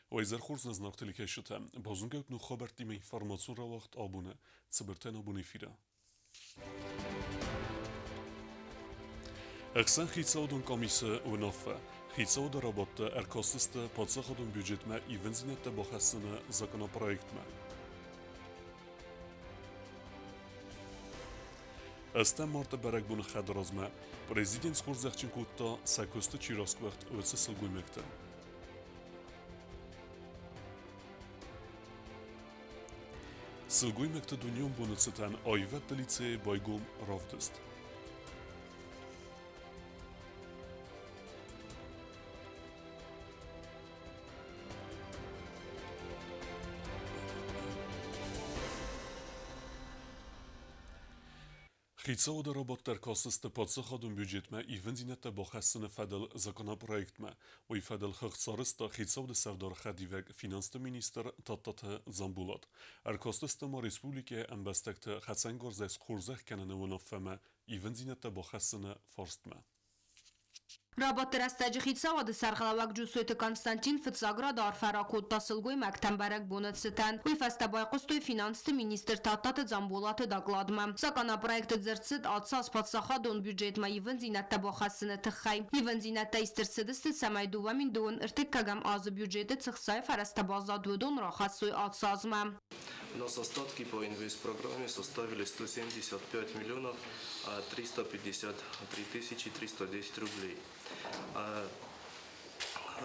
Уӕ хорз нӕ зынаргъ телекӕсджытӕ, базонгӕут ног хабӕрттимӕ информацион рауагъд абоны, цыбыртӕн абон эфиры. Ӕхсӕн хицауадон къамисы уынаффӕ хицауады рабадты ӕркастысты паддзахадон бюджетмӕ ивындзинӕдтӕ бахӕссыны законопроектмӕ. Ӕстӕм марты бӕрӕгбоны хӕдразмӕ президент схорзӕхджын кодта сӕ куысты чи расгуыхт, уыцы сылгоймӕгты. Сылгоймӕгты дунеон боны цытӕн аивӕдты лицейы байгом равдыст. Хицауады рабадт ӕркастысты паддзахадон бюджетмӕ ивындзинӕдтӕ бахӕссыны фӕдыл законопроектмӕ. Уый фӕдыл хыгъд сарӕзта хицауады сӕрдары хӕдивӕг финансты министр Тадтаты Дзамбулат. Ӕркастысты ма республикӕйы ӕмбӕстӕгты хӕцӕнгарзӕй схорзӕх кӕныны уынаффӕмӕ ивындзинӕдтӕ бахӕссыны фарстмӕ. Рабадты рӕстӕджы хицауады сӕргълӕууӕг Джусойты Константин фыццаг рады арфӕ ракодта сылгоймӕгтӕн бӕрӕгбоны цытӕн. Уый фӕстӕ байхъуыстой финансты министр Тадтаты Дзамболаты докладмӕ. Законопроекты дзырд цыд ацы аз паддзахадон бюджетмӕ ивындзинӕдтӕ бахӕссыны тыххӕй. Ивындзинӕдтӕ ист ӕрцыдысты, цӕмӕй 2025 азы бюджеты цы хцайы фӕрӕзтӕ баззад, уыдон рахӕссой ацы азмӕ. У нас остатки по инвестпрограмме составили 175 миллионов 353 тысячи 310 рублей.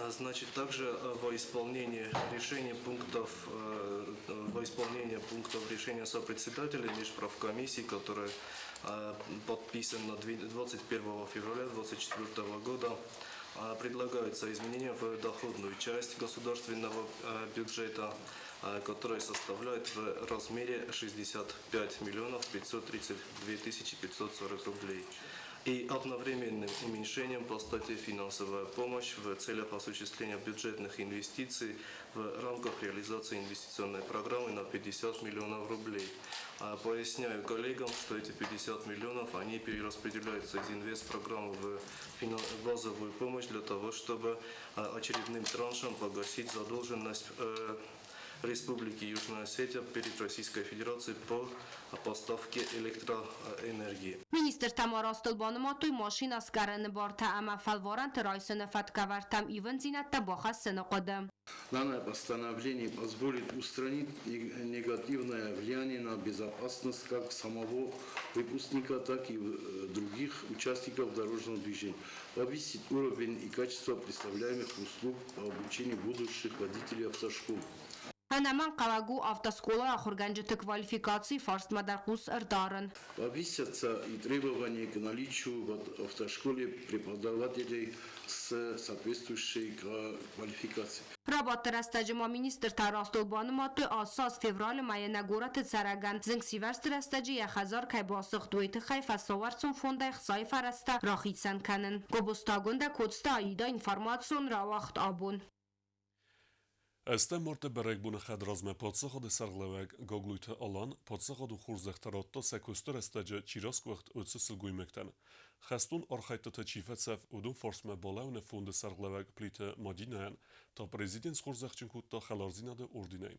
Значит, также во исполнение решения пунктов, во исполнение пунктов решения сопредседателей межправкомиссии, которое подписано 21 февраля 2024 года, предлагаются изменения в доходную часть государственного бюджета, которая составляет в размере 65 миллионов 532 тысячи 540 рублей. И одновременным уменьшением по статье «Финансовая помощь» в целях осуществления бюджетных инвестиций в рамках реализации инвестиционной программы на 50 миллионов рублей. Поясняю коллегам, что эти 50 миллионов, они перераспределяются из инвестпрограммы в базовую помощь для того, чтобы очередным траншем погасить задолженность Республики Южная Осетия перед Российской Федерацией по поставке электроэнергии. Министртӕ ма растыл банымадтой машинӕ скъӕрыны бартӕ ӕмӕ фӕлварӕнты райсыны фӕткӕвӕрдтӕм ивындзинӕдтӕ бахӕссыны хъуыды. Данное постановление позволит устранить негативное влияние на безопасность как самого выпускника, так и других участников дорожного движения, повысить уровень и качество представляемых услуг по обучению будущих водителей автошкол. Ӕнӕмӕнгхъӕуӕг у автоскъолайы ахуыргӕнджыты квалификацийы фарстмӕ дӕр хъус ӕрдарын. Повысятся и требования к наличию в автошколе преподавателей с соответствующей квалификацией. Рабадты рӕстӕджы ма министртӕ растыл банымадтой, ацы аз февралы мӕйы нӕ горӕты цӕрӕгӕн зынгсивӕрзты рӕстӕджы йӕ хӕдзар кӕй басыгъд, уый тыххӕй фӕсауӕрцон фондӕй хцайы фӕрӕзтӕ рахицӕн кӕнын. Гобозтагондӕ Коцты Аида информацион рауагъд абон. Ӕстӕм марты бӕрӕгбоны хӕдразмӕ паддзахады сӕргълӕууӕг Гаглойты Алан паддзахадон хорзӕхтӕ радта сӕ куысты рӕстӕджы чи расгуыхт, уыцы сылгоймӕгтӕн. Хӕстон архӕйдтыты чи фӕцӕф, уыдон фарсмӕ балӕууыны фонды сӕргълӕууӕг Плиты Мадинӕйӕн та президент схорзӕхджын кодта хӕлардзинады орденӕй.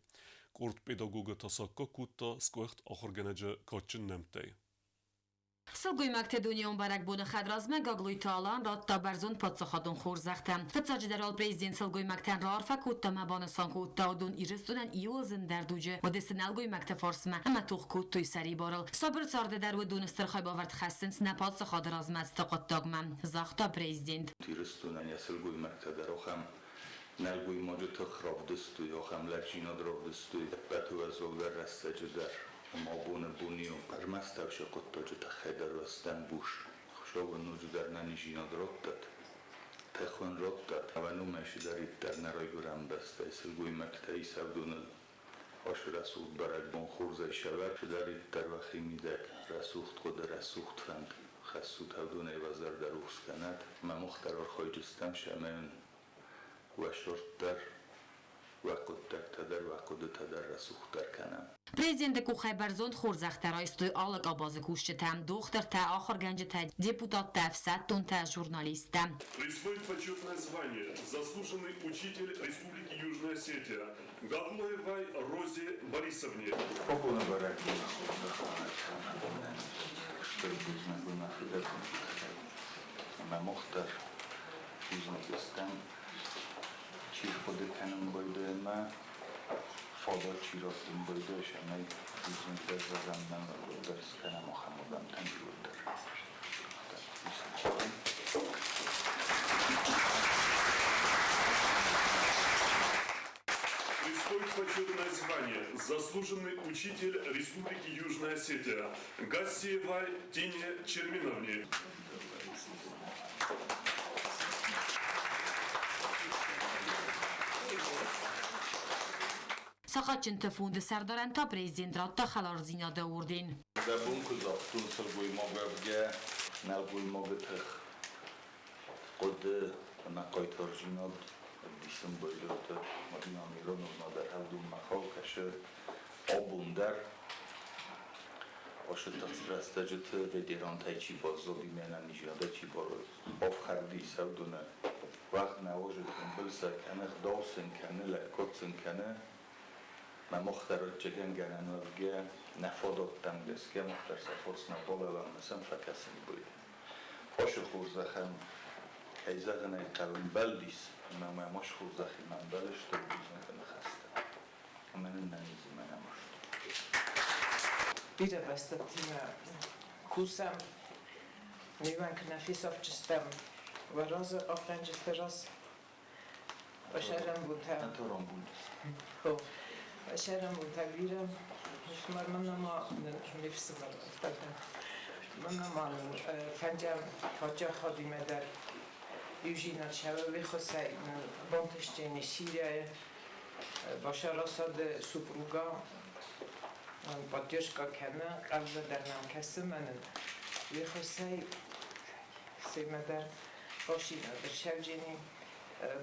Къорд педагогы та саккаг кодта сгуыхт ахуыргӕнӕджы кадджын нӕмттӕй. Сылгоймӕгты дунеон бӕрӕгбоны хӕдразмӕ Гаглойты Алан радта бӕрзонд паддзахадон хорзӕхтӕ. Фыццаджыдӕр уал президент сылгоймӕгтӕн раарфӕ кодта ӕмӕ банысан кодта, уыдон Ирыстонӕн иууыл зындӕр дуджы уыдысты нӕлгоймӕгты фарсмӕ ӕмӕ тох кодтой сӕрибарыл. Сабыр царды дӕр уыдоны стыр хайбавӕрд хӕссынц нӕ паддзахады размӕцыды хъуыддагмӕ, загъта президент. Ирыстонӕн йӕ сылгоймӕгтӕ дӕр ахӕм нӕлгоймаджы тых равдыстой, ахӕм лӕгдзинад равдыстой ӕппӕты уӕззаудӕр рӕстӕджы дӕр. Ӕмӕ абоны бон-иу ӕрмӕстдӕр сӕ хъуыддаджы тыххӕй дӕр уӕздан бус. Хуыцау ноджыдӕр нӕниздзинад раттӕд, тӕрхон раттӕд, ӕмӕ уымӕй цыдӕриддӕр нӕ райгуырӕн бӕстӕйы сылгоймӕгтӕ исӕвдоныл ацы рӕсугъд бӕрӕгбон хорзӕй сӕвӕр, цыдӕриддӕр уӕхи мидӕг рӕсугъд хъуыды, рӕсугъд фӕнд хӕссут, ӕвдонӕй уӕ зӕрдӕ рухс кӕнӕд, ӕмӕ мах дӕр архайдзыстӕм, цӕмӕй уын уӕ сырд дӕр, уӕ хъуыддӕгтӕ дӕр, уӕ хъуыдытӕ дӕр рӕсугъддӕр кӕнӕм. Президенты къухӕй бӕрзонд хорзӕхтӕ райстой алы къабазы кусджытӕ, дохтыртӕ, ахуыргӕнджытӕ, депутаттӕ, ӕфсӕддонтӕ, журналисттӕ. Присвоить почетное звание «Заслуженный учитель Республики Южная Осетия» Гаглоевой Розе Борисовне. Абоны бӕрӕгбоны хорзӕх уӕд ӕмӕ стыр бузныг уын мӕ фыдӕбоны тыххӕй. Ӕмӕ мах дӕр бузныг стӕм, чи рхъуыды кӕнын байдайы ӕмӕ фадат чи раттын байдайы, цӕмӕй бузныг дӕр зӕгъӕм ӕмӕ уӕлдӕр скӕнӕм ахӕм адӕмтӕн иууылдӕр. Присвоить почетное звание «Заслуженный учитель Республики Южная Осетия» Гассиевой Тине Черминовне. Сахъатджынты фонды сӕрдарӕн та президент радта хӕлардзинады орден. Дӕ бон куы загътон сылгоймаг уӕвгӕ, нӕлгоймагы тых, хъуыды ӕмӕ хъайтардзинад ӕвдисын Байлаты Марина Мироновна дӕр ӕвдонмӕ хъӕуы кӕсы абон дӕр. Ашы тыхст рӕстӕджыты ветерантӕй чи баззади, ме нӕниздзинадӕй чи бафхӕрди, сӕвдоны уӕгъд нӕ уазы тымбыл сӕ кӕны, гъдау сын кӕны, лӕггад сын кӕны. Мӕ мах дӕр ӕвӕццӕгӕн уӕвгӕ нӕ фадӕттӕм гӕсгӕ мах дӕр сӕ фарс нӕ балӕууӕм ӕмӕ сӕм фӕкӕсын бой. Ашы хорзӕхӕн, кӕй зӕгъын ӕй хъӕуы, ӕмбӕлдис, ӕмӕ мӕм ас хорзӕхимӕ ӕмбӕлы стыр бузныгы ныхӕстӕ. Ӕмӕ нын нӕ низимӕ нӕ маст. Бирӕ бӕстӕтимӕ кусӕм, ме уӕнг нӕ фесафджыстӕм, уӕ разы хъахъхъӕнджыты раз сӕрӕнбонтӕ. Сӕрӕнбонтӕ бирӕ. Ме фсымӕр мын ма фӕндзӕм паддзахадимӕ дӕр иудзинад сӕвӕры бантыстӕн Сирияйы Башар Асады супруга поддержка кӕны, къӕвда дӕр нӕм кӕсы мӕнӕн. Вехосӕй семӕ дӕр башинадыр сӕвджени.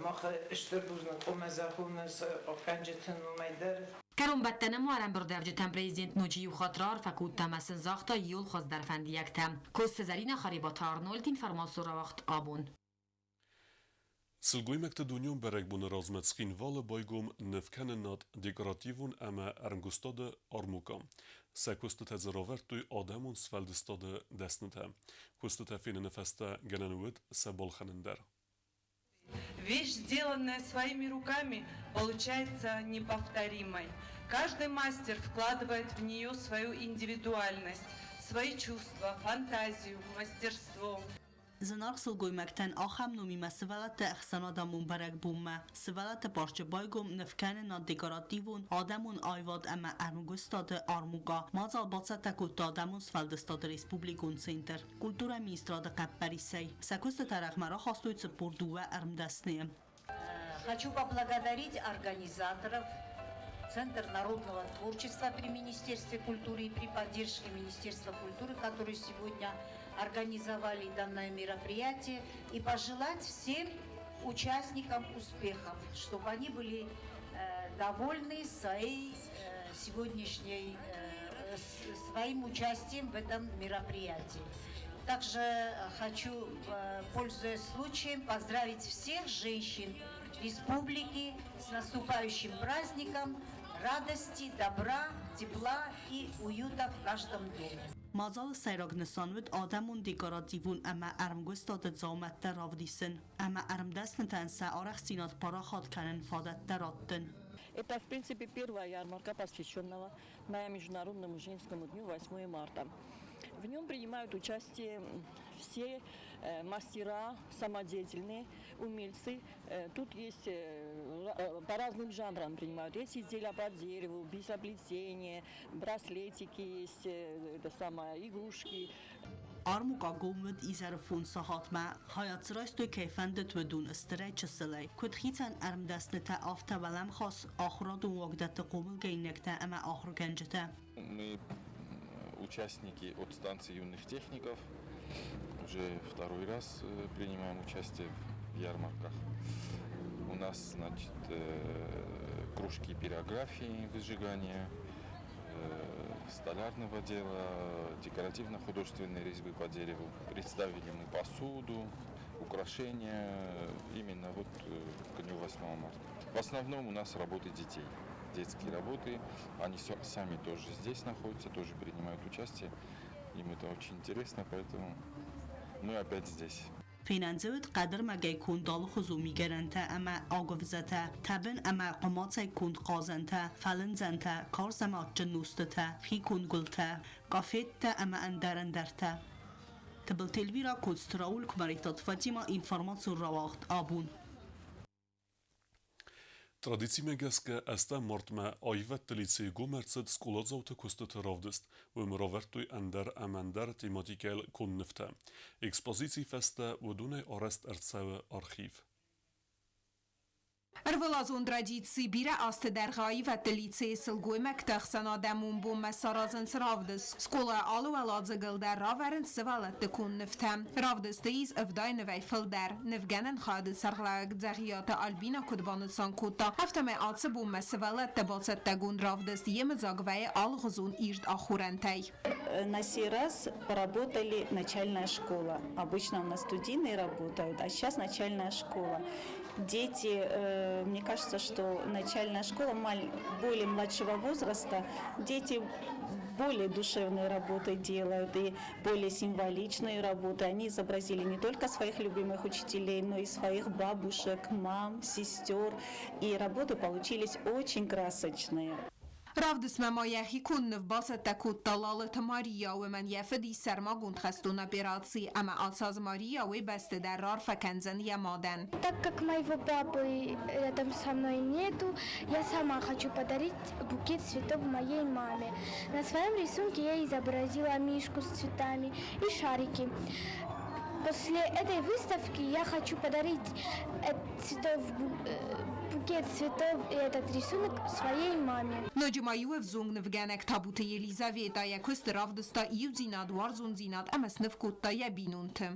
Мах стыр бузныг хъуамӕ зӕгъон хъахъхъӕнджыты номӕй дӕр. Кӕронбӕттӕны ма ӕрӕмбырдуӕвджытӕн президент ноджы иу хатт раарфӕ кодта ӕмӕ сын загъта иууыл хуыздӕр фӕндиӕгтӕ. Коцты Зӕринӕ, Харебаты Арнольд, информацион рауагъд «Абон». Сылгоймӕгты дунеон бӕрӕгбоны размӕ Цхинвалы байгом нывкӕнынад декоративон ӕмӕ ӕрмгуыстады армукъа. Сӕ куыстытӕ дзы равӕрдтой адӕмон сфӕлдыстады дӕснытӕ. Куыстытӕ феныны фӕстӕ гӕнӕн уыд сӕ балхӕнын дӕр. Вещь, сделанная своими руками, получается неповторимой. Каждый мастер вкладывает в нее свою индивидуальность, свои чувства, фантазию, мастерство. Зынаргъ сылгоймӕгтӕн ахӕм номимӕ сывӕллӕтты ӕхсӕнадӕмон бӕрӕгбонмӕ Сывӕллӕтты парчы байгом нывкӕнынад декоративон адӕмон аивад ӕмӕ ӕрмгуыстады армукъа. Мадзал бацӕттӕ кодта Адӕмон сфӕлдыстады республикон центр Культурӕйы министрады хъӕппӕрисӕй. Сӕ куыстытӕ рӕгъмӕ рахастой 42 ӕрмдӕсныйы. Хочу поблагодарить организаторов Центр народного творчества при Министерстве культуры и при поддержке Министерства культуры, которые сегодня организовали данное мероприятие, и пожелать всем участникам успехов, чтобы они были довольны своей сегодняшней, своим участием в этом мероприятии. Также хочу, пользуясь случаем, поздравить всех женщин республики с наступающим праздником радости, добра, тепла и уюта в каждом доме. Мадзалы сӕйраг нысан уыд адӕмон декоративон ӕмӕ ӕрмгуыстады дзаумӕттӕ равдисын ӕмӕ ӕрмдӕснытӕн сӕ арӕхстдзинад парахат кӕнын фадӕттӕ раттын. Это, в принципе, первая ярмарка, посвященная Международному женскому дню 8 марта. В нем принимают участие все мастера, самодеятельные, умельцы. Тут есть по разным жанрам принимают. Есть изделия по дереву, бисероплетение, браслетики есть, это самое, игрушки. Армукъа гом уыд изӕры 5 сахатмӕ. Хайад дзы райстой кӕй фӕндыд, уыдон стырӕй чысылӕй. Куыд хицӕн ӕрмдӕснытӕ, афтӕ уӕлӕмхас ахуырадон уагдӕтты хъомылгӕнинӕгтӕ ӕмӕ ахуыргӕнджытӕ. Мы участники от станции юных техников. Уже второй раз принимаем участие в ярмарках. У нас, значит, кружки пирографии, выжигания, столярного дела, декоративно-художественной резьбы по дереву. Представили мы посуду, украшения именно вот к дню 8 марта. В основном у нас работы детей, детские работы. Они сами тоже здесь находятся, тоже принимают участие. Им это очень интересно, поэтому мы опять здесь. Фенӕн дзы уыд хъӕдырмӕгӕй конд алыхуызон мигӕнӕнтӕ ӕмӕ агуывзӕтӕ, тӕбын ӕмӕ хъуымацӕй конд хъазӕнтӕ, фӕлындзӕнтӕ, карз ӕмӕ адджын нозтытӕ, хиконд гуылтӕ, къафеттӕ ӕмӕ ӕндӕр ӕндӕртӕ. Тыбылты Эльвира, Коцты Рауль, Куымӕридтаты Фатимӕ, информацион рауагъд Абон. Традицимӕ гӕсгӕ ӕстӕм мартмӕ аивӕдты лицейы гом ӕрцыд скъоладзауты куыстыты равдыст. Уым равӕрдтой ӕндӕр ӕмӕ ӕндӕр тематикӕйыл конд нывтӕ. Экспозицийы фӕстӕ уыдонӕй арӕзт ӕрцӕуы архив. Ӕрвылазон традици бирӕ азты дӕргъы аивӕдты лицейы сылгоймӕгты ӕхсӕнадӕмон бонмӕ саразынц равдыст. Скъолайы алы уӕладзыгыл дӕр равӕрынц сывӕллӕтты конд нывтӕ. Равдысты ис 70 нывӕй фылдӕр. Нывгӕнӕн хайады сӕргълӕууӕг Дзӕгъиаты Альбина куыд банысан кодта, афтӕмӕй ацы бонмӕ сывӕллӕттӕ бацӕттӕгонд равдыст йемыдзаг вӕййы алыгъуызон ирд ахорӕнтӕй. На сей раз поработали начальная школа. Обычно у нас студийные работают, а сейчас начальная школа. Дети, мне кажется, что начальная школа более младшего возраста, дети более душевные работы делают и более символичные работы. Они изобразили не только своих любимых учителей, но и своих бабушек, мам, сестер. И работы получились очень красочные. Равдыстмӕ ма йӕхи конд ныв бацӕттӕ кодта Лалыты Мария, уымӕн йӕ фыд ис сӕрмагонд хӕстон операцийы ӕмӕ ацы аз Мария уый бӕсты дӕр раарфӕ кӕндзӕн йӕ мадӕн. Так как моего папы рядом со мной нету, я сама хочу подарить букет цветов моей маме. На своем рисунке я изобразила мишку с цветами и шарики. После этой выставки я хочу подарить цветов, букет цветов и этот рисунок своей маме. Ноджы ма иу ӕвзонг нывгӕнӕг Табуты Елизаветӕ йӕ куысты равдыста иудзинад, уарзондзинад ӕмӕ сныв кодта йӕ бинонты.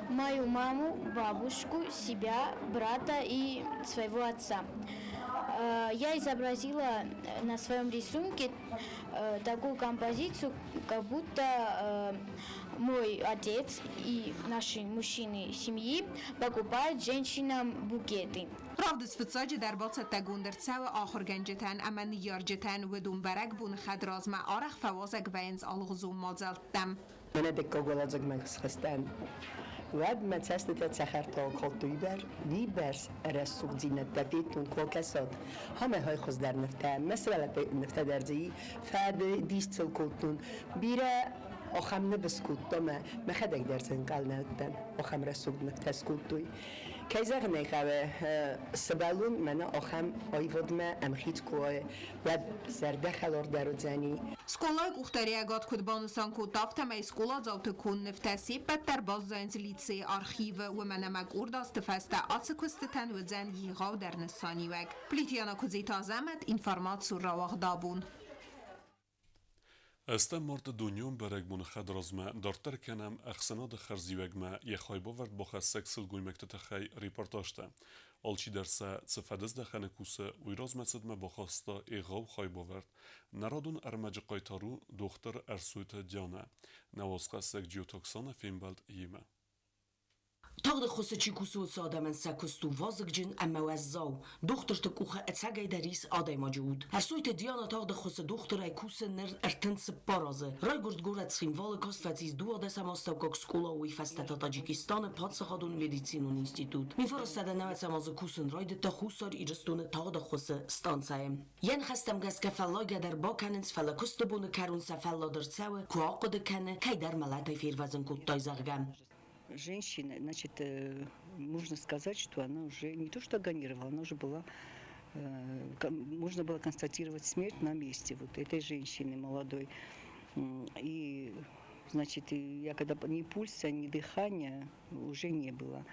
Мою маму, бабушку, себя, брата и своего отца. Я изобразила на своем рисунке такую композицию, как будто мой отец и наши мужчины семьи покупают женщинам букеты. Равдыст фыццаджыдӕр бацӕттӕгонд ӕрцӕуы ахуыргӕнджытӕн ӕмӕ ныййарджытӕн. Уыдон бӕрӕгбоны хӕдразмӕ арӕх фӕуазӕг вӕййынц алыгъуызон мадзӕлттӕм. Мӕнӕ дыккаг уӕладзыгмӕ схызтӕн, уӕд мӕ цӕстытӕ цӕхӕртӕ акалдтой уыйбӕрц рӕсугъддзинӕдтӕ федтон, куы акӕсат, хамӕ хуыздӕр нывтӕ, мӕ сывӕллӕтты нывтӕ дӕр дзы и, фӕд дис сыл кодтон. Бирӕ ахӕм ныв скодта мӕ, мӕхӕдӕг дӕр дзы ӕнхъӕл нӕ уыдтӕн, ахӕм рӕсугъд нывтӕ скодтой. Кӕй зӕгъын ӕй хъӕуы, сывӕллон мӕнӕ ахӕм аивадмӕ ӕмхиц куы уа, уӕд зӕрдӕхӕлардӕр уыдзӕни. Скъолайы къухдариуӕгад куыд банысан кодта, афтӕмӕй скъоладзауты конд нывтӕ се ппӕт дӕр баззайынц лицейы архивы, уымӕн ӕмӕ къорд азты фӕстӕ ацы куыстытӕн уыдзӕн егъаудӕр нысаниуӕг. Плиты Яна, Куыдзиты Азӕмӕт, информацион рауагъд Абон. Ӕстӕм марты дунеон бӕрӕгбоны хӕдразмӕ дарддӕр кӕнӕм ӕхсӕнады хӕрзиуӕгмӕ йӕ хайбавӕрд бахӕссӕг сылгоймӕгты тыххӕй репортажтӕ. Алчидӕр сӕ цы фӕдыздӕхӕны кусы, уый размӕцыдмӕ бахаста егъау хайбавӕрд. Нӕ радон ӕрмӕджы хъайтар у дохтыр Ӕрсойты Дианӕ. Нӕ уацхӕссӕг Джиоты Оксанӕ фембӕлд йемӕ. Тагъд ӕххуысы чи кусы, уыцы адӕмӕн сӕ куыст у вазыгджын ӕмӕ уӕззау. Дохтырты къухы ӕцӕгӕйдӕр ис адӕймаджы уд. Ӕрсойты Диана тагъд ӕххуысы дохтырӕй кусы ныр 34 азы. Райгуырд горӕт Цхинвалы, каст фӕцис 12-ӕм астӕуккаг скъола, уый фӕстӕ та Таджикистаны паддзахадон медицинон институт. 1990 азы кусын райдыдта Хуссар Ирыстоны тагъд ӕххуысы станцӕйы. Йӕ ныхӕстӕм гӕсгӕ фӕллойгӕ дӕр бакӕнынц, фӕлӕ куысты боны кӕрон сӕ фӕллад ӕрцӕуы, куы ахъуыды кӕны, кӕйдӕр мӕлӕтӕй фервӕзын кодтай, зӕгъгӕ. Женщина, значит, можно сказать, что она уже не то что агонировала, она уже была, можно было констатировать смерть на месте вот этой женщины молодой. И, значит, я когда ни пульса, ни дыхания уже не было.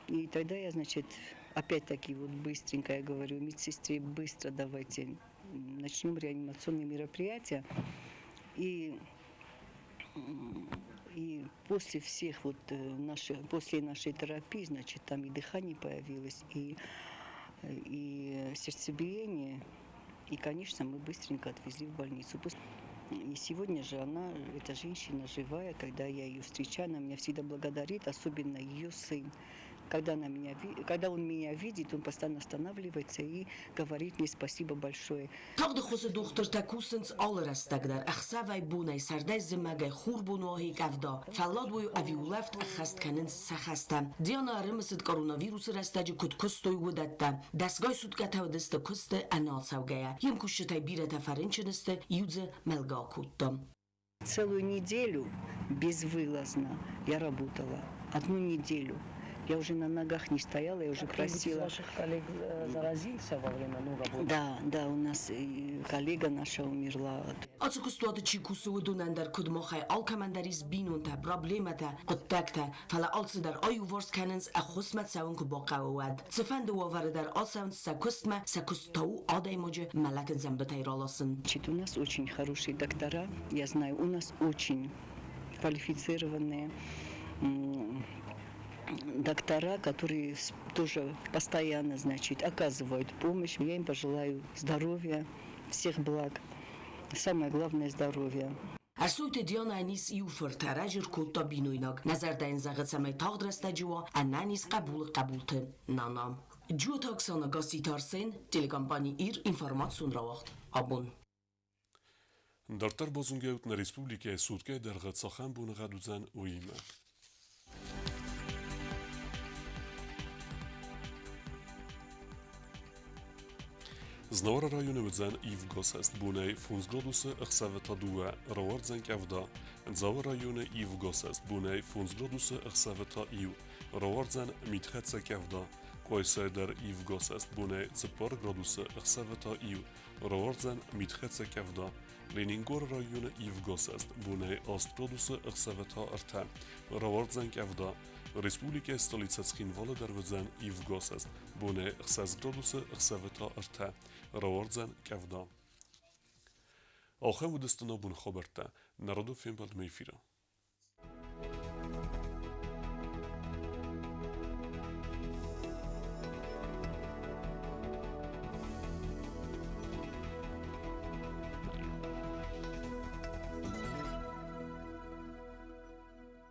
И тогда я, значит, опять-таки вот быстренько я говорю медсестре: быстро давайте начнем реанимационные мероприятия. И после всех вот наших, после нашей терапии, значит, там и дыхание появилось, и сердцебиение. И, конечно, мы быстренько отвезли в больницу. И сегодня же она, эта женщина живая, когда я ее встречаю, она меня всегда благодарит, особенно ее сын. Когда он меня видит, он постоянно останавливается и говорит мне спасибо большое. Тагъд ӕххуысы дохтыртӕ кусынц алы рӕстӕг дӕр, ӕхсӕвӕй бонӕй, сӕрдӕй зымӕгӕй, хур бон уа ӕви къӕвда, фӕллад уой ӕви улӕфт, ӕххӕст кӕнынц сӕ хӕстӕ. Диана ӕрымысыд коронавирусы рӕстӕджы куыд куыстой, уыдӕттӕ. Дӕсгай суткӕтӕ уыдысты куысты ӕнӕацӕугӕйӕ. Йе мкусджытӕй бирӕтӕ фӕрынчын сты, иу дзы мӕлгӕ акодта. Целую неделю безвылазно я работала. Одну неделю. Я уже на ногах не стояла, я уже А просила. Кто-нибудь из ваших коллег заразился во время, ну, работы? Да, у нас коллега наша умерла. Ацы куыстуаты чи кусы, уыдонӕн дӕр, куыд махӕй, алкӕмӕн дӕр ис бинонтӕ, проблемӕтӕ, хъуыддӕгтӕ, фӕлӕ алцыдӕр аиуварс кӕнынц, ӕххуысмӕ цӕуын куы бахъӕуы, уӕд. Цыфӕнды уавӕры дӕр ацӕуынц сӕ куыстмӕ, сӕ куыст та у адӕймаджы мӕлӕты дзӕмбытӕй раласын. У нас очень хорошие доктора, я знаю, у нас очень квалифицированные доктора, которые тоже постоянно, значит, оказывают помощь. Я им пожелаю здоровья, всех благ. Самое главное – здоровье. Ӕрсойты Дианӕйӕн ис иу фырт, ӕрӕджы ркодта бинойнаг. Нӕ зӕрдӕ йын зӕгъы, цӕмӕй тагъд рӕстӕджы уа ӕнӕниз хъӕбулы хъӕбулты нана. Джиоты Оксана, Гасситы Арсен, телекомпани Ир, информацион рауагъд Абон. Дарддӕр базонгӕ ут нӕ республикӕйы суткӕйы дӕргъы цахӕм боныгъӕд уыдзӕн, уыимӕ. Знауыры районы уыдзӕн ивгӕсӕст бонӕй 5 градусы, ӕхсӕвы та 2, рауардзӕн къӕвда. Дзауы районы ивгӕсӕст бонӕй 5 градусы, ӕхсӕвы та 1, рауардзӕн митхӕццӕ къӕвда. Къуайсайы дӕр ивгӕсӕст бонӕй 4 градусы, ӕхсӕвы та 1, рауардзӕн митхӕццӕ къӕвда. Ленингоры районы ивгӕсӕст бонӕй 8 градусы, ӕхсӕвы та 3, рауардзӕн къӕвда. Республикӕйы столицӕ Цхинвалы дӕр уыдзӕн ивгӕсӕст бонӕй 6 градусы, ӕхсӕвы та 3, рауардзӕн къӕвда. Ахӕм уыдысты нӕ боны хабӕрттӕ. Нӕ радон фембӕлдмӕ эфиры.